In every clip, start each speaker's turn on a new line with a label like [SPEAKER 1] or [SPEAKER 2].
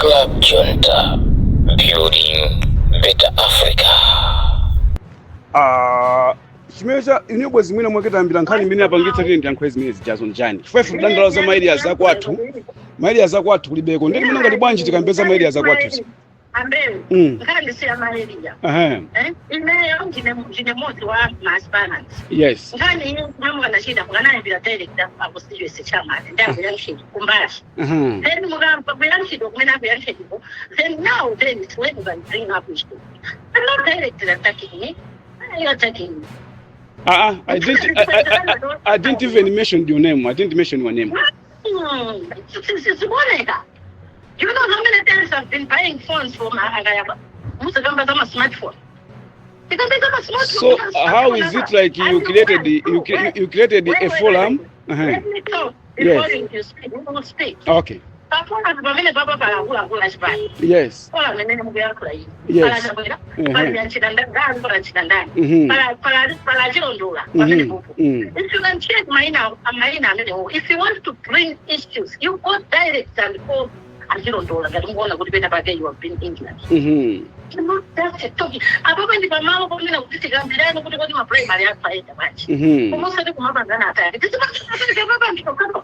[SPEAKER 1] Club Junta, building better Africa.
[SPEAKER 2] Ah, chimene cha ine bwezi mwina mwake tayambira nkhani imene apangitsa tine ndiyankhule zimene zijazo njani, chifukwa ife kudandaula za ma areas akwathu, ma areas akwathu kulibeko. Ndeni mwina ngati bwanji tikambeza ma areas akwathu?
[SPEAKER 3] Ambewu. Nkhani si ya ma area. Eh? Ineyo ndine mmodzi wa ma aspirants. Nkhani iyi kumwe mukanachita mukanayambira direct a constituency chairman ndi akuyankhidwa kumbali. Then mukamva kuyankhidwa kumene akuyankhidwa, then now then it's when you can bring up issue, but not directly attacking me. Why are you attacking me?
[SPEAKER 2] Ah, ah, I didn't even mention your name. I didn't mention your name.
[SPEAKER 3] Zikuoneka. You know how many times I've been buying phones from Akayaba? Muzikamba zama smartphone. Tikambe zama smartphone.
[SPEAKER 2] So how is it like you created the, you created a forum?
[SPEAKER 3] Let me talk before you speak. You will speak.
[SPEAKER 2] Okay.
[SPEAKER 3] Pa forum pamene papa palakuluakulu achipani. Forum imene mukuyankhula iyi. Pala Chabwera, pala Chitandani, pala Chitandani. Pala Chilondola, pamene popo. If you can check maina amenewo, if you want to bring issues, you go direct and call Achilondola ngati mukuona kuti pena pake you have been injured. Not just talking. Apapo ndi pamalo pomena kuti tikambirane kuti kodi ma primary athu ayenda bwanji. Koma usati kumapangana atake. Tisipangana anthu.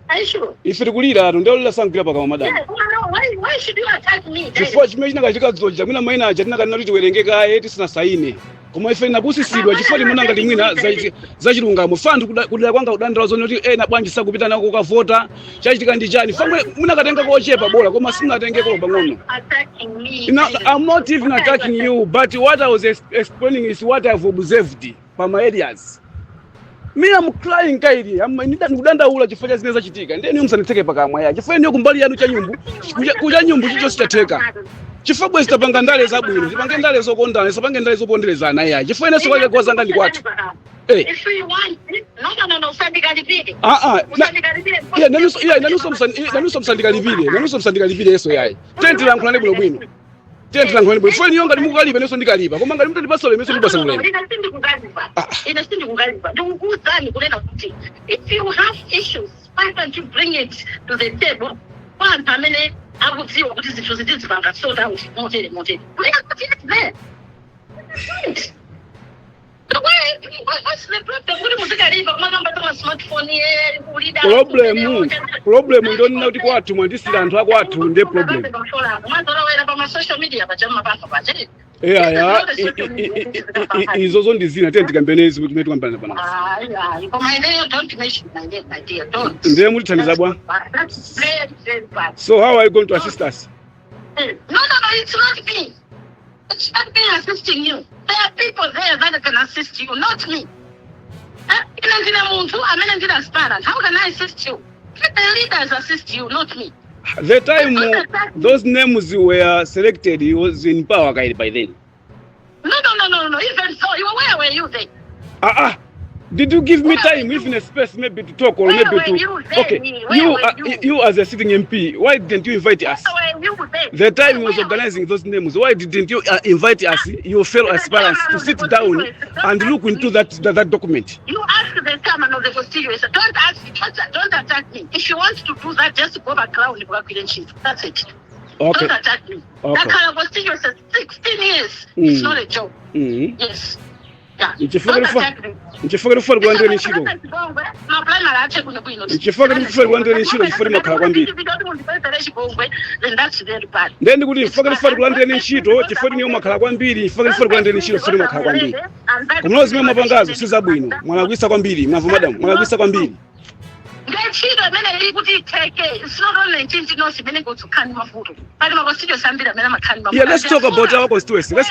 [SPEAKER 3] Are you sure?
[SPEAKER 2] Ife tikulira atu, ndiolira sankhira pakamwa, madam.
[SPEAKER 3] Yeah, well, no, why should you attack me?
[SPEAKER 2] Chifukwa chimene chinakachitika dzoja, mwina maina aja tinakanena kuti tiwerenge kaye tisinasaine, koma ife tinapusitsidwa chifukwa timona ngati mwina zachilungamo fa anthu kudera kwanga kudandaula zone kuti ena bwanji sakupita nako kukavota, chachitika ndi chani? Fa mwina katenga kochepa bola, koma simunatengeko pang'ono.
[SPEAKER 3] Attacking me.
[SPEAKER 2] No, I'm not even attacking you, but what I was explaining is what I've observed pa my areas. Me, I'm crying kaili. I'm ndikudandaula chifukwa cha zimene zachitika. Ndiye niyo musanditseke pakamwa ya. Chifukwa niyo kumbali yanu cha nyumbu, kucha nyumbu chicho sichatheka. Chifukwa bwezi tapanga ndale zabwino, tipange ndale zokondana, tisapange ndale zoponderezana ya. Chifukwa inenso kwake kwazanga ndi kwathu. Eh.
[SPEAKER 3] If you want, no, no, no, no, usandikalipire.
[SPEAKER 2] Ah ah.
[SPEAKER 3] Usandikalipire.
[SPEAKER 2] Iya, nanunso, iya, nanunso msandikalipire, nanunso msandikalipire yeso yayi. Tiye tilankhulane bwino bwino. Tiye tilankhulane bwino. Chifukwa niyo ngati mukukalipa inenso ndikalipa. Koma ngati mutandipasa ulemu, inenso ndipasa ulemu.
[SPEAKER 3] Ine sindikukalipa. Ine sindikukalipa. Ndikukuwuzani kunena kuti if you have issues, why don't you bring it to the table kwa anthu amene akudziwa kuti zinthu zitizipanga sort out motere motere. We are not yet there. Right. So what's the problem kuti muzikalipa kumakamba za smartphone ye kulida?
[SPEAKER 2] Problem ndonena kuti kwathu mwandisira anthu akwathu, ndiye problem.
[SPEAKER 3] Mwazolowera pa ma social media paja mapanga paja.
[SPEAKER 2] Eya ya, izozo ndi zina. Tiye tikambenezi kuti timene tikambana pano.
[SPEAKER 3] Ayi, ayi, koma ineyo, don't mention my name, my dear, don't.
[SPEAKER 2] Ndiye mutithandiza bwa?
[SPEAKER 3] That's very, very bad.
[SPEAKER 2] So how are you going to assist us?
[SPEAKER 3] No, it's not me. It's not me assisting you. There are people there that can assist you, not me. Eh, ine ndine munthu amene ndine aspirant. How can I assist you? Let the leaders assist you, not me.
[SPEAKER 2] The time those names were selected, he was in power kaili by then.
[SPEAKER 3] No. Even so, you where were you then?
[SPEAKER 2] Ah ah, did you give me time, even a space maybe to talk or
[SPEAKER 3] Where
[SPEAKER 2] maybe
[SPEAKER 3] were
[SPEAKER 2] to
[SPEAKER 3] you then?
[SPEAKER 2] Okay,
[SPEAKER 3] Where
[SPEAKER 2] you
[SPEAKER 3] were you?
[SPEAKER 2] You as a sitting MP, why didn't you invite us?
[SPEAKER 3] Where were you then?
[SPEAKER 2] The time he was
[SPEAKER 3] Where were
[SPEAKER 2] organizing those names, why didn't you invite us, your fellow aspirants, to sit down and look into that document?
[SPEAKER 3] You ask the chairman of the constituency. Don't ask. Don't attack me. If you want to do that, just go back ground. That's it.
[SPEAKER 2] Okay.
[SPEAKER 3] Don't attack me.
[SPEAKER 2] Okay.
[SPEAKER 3] That kind of constituency, 16 years. It's not a joke. Yes. Yeah.
[SPEAKER 2] Nchifukwa
[SPEAKER 3] Don't attack me.
[SPEAKER 2] Nchifukwa tifuna kulandira ntchito.
[SPEAKER 3] Ma primary athe kuno bwino.
[SPEAKER 2] Nchifukwa tifuna kulandira ntchito, chifukwa timakhala kwambiri.
[SPEAKER 3] Then that's very bad.
[SPEAKER 2] Ndiye ndikuti chifukwa tifuna kulandira ntchito, chifukwa niyo makhala kwambiri, chifukwa tifuna kulandira ntchito, chifukwa timakhala kwambiri. Komano zimene mwapangazo si zabwino, mwalakwisa kwambiri. Mwamva, madam? Mwalakwisa kwambiri.
[SPEAKER 3] Ngentchito imene ili kuti itheke, it's not only Nchinji North imene ikukhani mavuto, pali ma constituency ambiri amene amakhani mavuto.
[SPEAKER 2] Yeah, let's talk about our constituency. Let's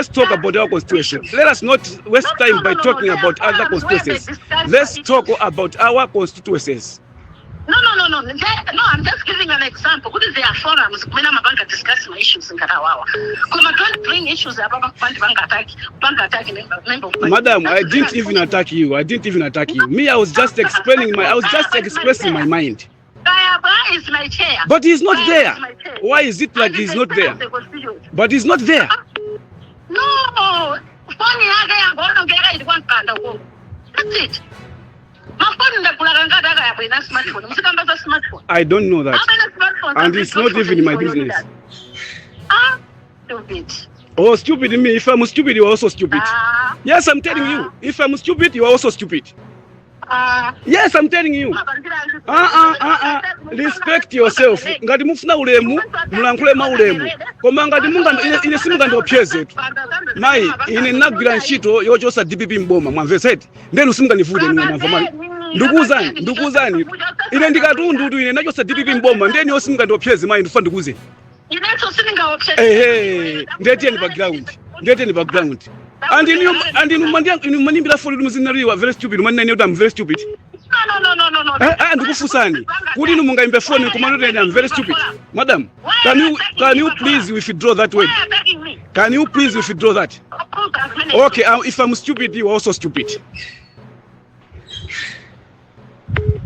[SPEAKER 2] talk about our constituency. Let us not waste time by talking about other constituencies. Let's talk about our constituencies.
[SPEAKER 3] No, I'm just giving an example kuti there are forums kumene amapanga discuss ma issues ngati awawa, koma don't bring issues apapa kupandi panga attack member of
[SPEAKER 2] Madam, I didn't even attack you. I didn't even attack you. Me, I was just expressing my mind.
[SPEAKER 3] Kayaba is my chair.
[SPEAKER 2] But he's not
[SPEAKER 3] Kayaba
[SPEAKER 2] there.
[SPEAKER 3] is my chair.
[SPEAKER 2] Why is it like
[SPEAKER 3] And
[SPEAKER 2] he's
[SPEAKER 3] the
[SPEAKER 2] not
[SPEAKER 3] chair
[SPEAKER 2] there?
[SPEAKER 3] of the constituency.
[SPEAKER 2] But he's not there.
[SPEAKER 3] No, foni yake yangoonongeka ili kwa mkanda uwo. That's it. Mafoni ndagula kangati akayabwera smartphone. Musikamba za smartphone.
[SPEAKER 2] I don't know that.
[SPEAKER 3] Amene smartphone.
[SPEAKER 2] And it's not
[SPEAKER 3] responsibility
[SPEAKER 2] even my
[SPEAKER 3] for your
[SPEAKER 2] business.
[SPEAKER 3] leaders. Ah, stupid.
[SPEAKER 2] Oh, stupid me. If I'm stupid, you are also stupid.
[SPEAKER 3] Ah,
[SPEAKER 2] Yes, I'm telling you. If I'm stupid, you are also stupid.
[SPEAKER 3] ah.
[SPEAKER 2] Yes, I'm telling you. Ah, ah, ah, ah. Respect yourself. Ngati mufuna ulemu, mulankhule maulemu. Koma ngati munga ine simungandiopsezetu. Mayi, ine ndinagwira ntchito yochosa DPP mboma, mwamvetseti? Ndenu simungandivute niwe, mwamva mayi? Ndikuwuzani, ndikuwuzani. Ine ndikatundu tu, ine nachosa DPP mboma, ndeni simungandiopseze mayi, ndifa ndikuwuzeni.
[SPEAKER 3] Inenso sindingaopseze.
[SPEAKER 2] Ehe, ndetiyeni pa ground. Ndetiyeni pa ground. And inu and inu mandiya inu manimbira foni kuti muzinaliwa very stupid, manene kuti I'm very stupid.
[SPEAKER 3] No, no, no, no, no.
[SPEAKER 2] Eh, eh, ndikufunsani kuti inu mungaimbe foni kumanoti I'm very stupid. Madam, can you please withdraw that word?
[SPEAKER 3] Why are you begging me?
[SPEAKER 2] Can you please withdraw that? Okay, if I'm stupid, you are also stupid.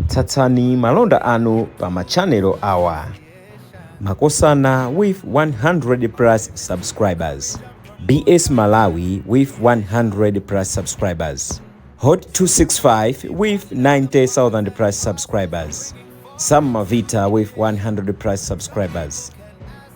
[SPEAKER 4] Tsatsani malonda anu pa machanelo awa: Makosana with 100 plus subscribers, BS Malawi with 100 plus subscribers, Hot 265 with 90,000 plus subscribers, Sam Mavita with 100 plus subscribers,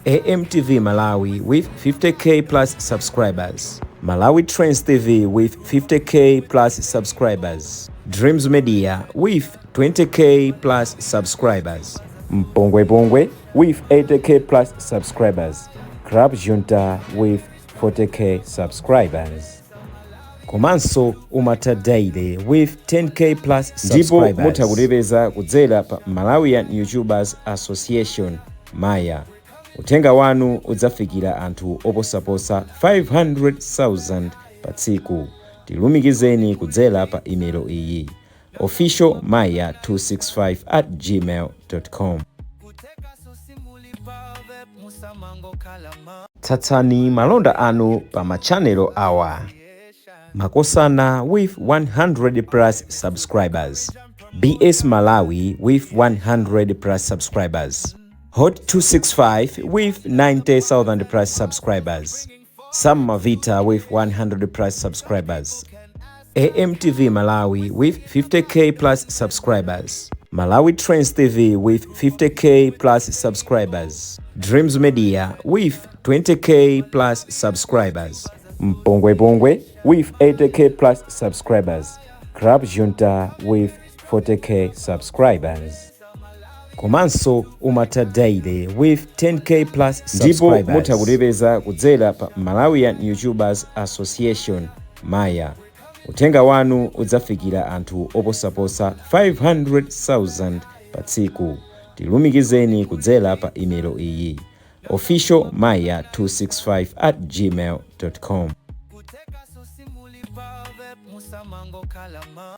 [SPEAKER 4] AMTV Malawi with 50K plus subscribers, Malawi Trends TV with 50K plus subscribers, Dreams Media with 20K plus subscribers, Mpongwe Pongwe with 80K plus subscribers, Club Junta with 40K subscribers. Komanso Umata Daily with 10K plus. Ndipo
[SPEAKER 5] subscribers.
[SPEAKER 4] Mutha kutipeza kudzera pa Malawian YouTubers Association, Maya. Uthenga wanu udzafikira anthu oposaposa 500,000 pa tsiku. Tilumikizeni kudzera pa imelo iyi: officialmaya265@gmail.com. Tsatsani malonda anu pa machanelo awa: Makosana with 100 plus subscribers, BS Malawi with 100 plus subscribers, Hot 265 with 90,000 plus subscribers, Sam Mavita with 100 plus subscribers, AMTV Malawi with 50K plus subscribers, Malawi Trends TV with 50K plus subscribers, Dreams Media with 20K plus subscribers, Mpongwe Pongwe with 80K plus subscribers, Club Junta with 40K subscribers. Komanso Umata Daily with 10K plus.
[SPEAKER 5] Ndipo
[SPEAKER 4] subscribers.
[SPEAKER 5] mutha
[SPEAKER 4] kutipeza kudzera pa Malawian YouTubers Association, Maya. Uthenga wanu udzafikira anthu oposaposa 500,000 pa tsiku. Tilumikizeni kudzera pa imelo iyi: officialmaya265@gmail.com.
[SPEAKER 6] Musamango kalama.